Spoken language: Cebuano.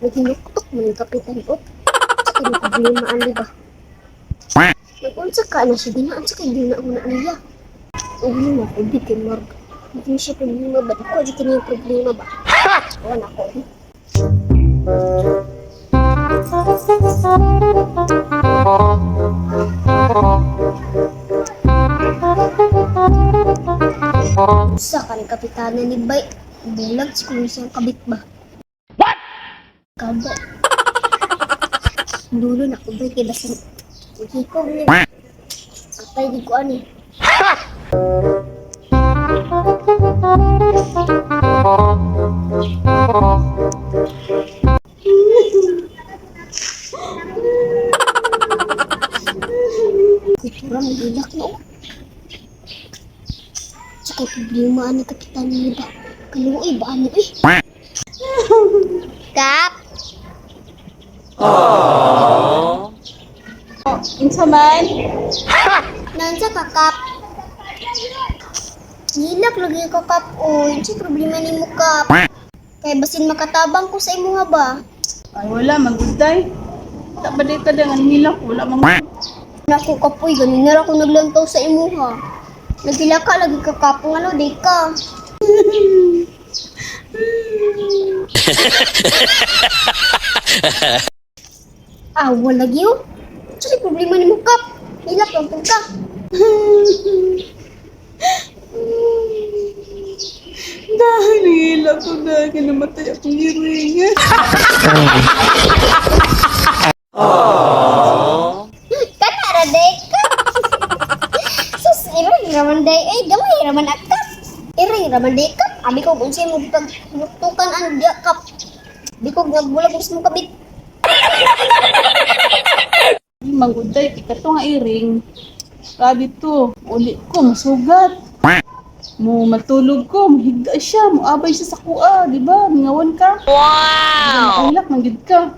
Naginuktok mo ng kapitan ko. Sa kanyang problema, ano ba? Nag-unsa ka na siya, dinaan sa kay gina-una niya. Ulo na ko, di kay Marg. Hindi siya problema ba? Ako, di kanya yung problema ba? Oo, nako. Usa ka ng kapitana ni Bay. Bulag siguro siyang kabit ba? What? Kabo. Dulo na ko bay kay basin. Hikog ni. Atay di ko ani. Kultura mo gilak no. Tsaka problema ani kapitan ni ba? Kaluoy ba ani eh? Kap! Unsa man? Nansa ka, Kap? Nilak lagi ka, Kap. Oy, unsa problema nimo, Kap? Kay basin makatabang ko sa imuha ba? Ay wala, maguday. Ta ba di ka nga nilak wala man. Naku, Kap, oy, ganin na ra ko naglantaw sa imuha. Nagila ka lagi ka, Kap. Ngano di ka? Ah, wala gyud. Unsa problema nimo, Kap? Nilak lang pud ka. Dahil nilak ko dahil kay namatay akong iring. Kanara day ka. Sus, iring raman day. Eh, gamay raman akap. Iring raman day kap. Abi ko kung sa'yo mo pagtukan ang diya kap. Di ko nagbulag gusto mo kabit. Di maguday kay kato nga iring. Grabe to, uli ko masugat. Mo matulog ko, muhigda siya, muabay siya sa kuha, di ba? Mingawan ka. Wow! Makahilak, manggid ka.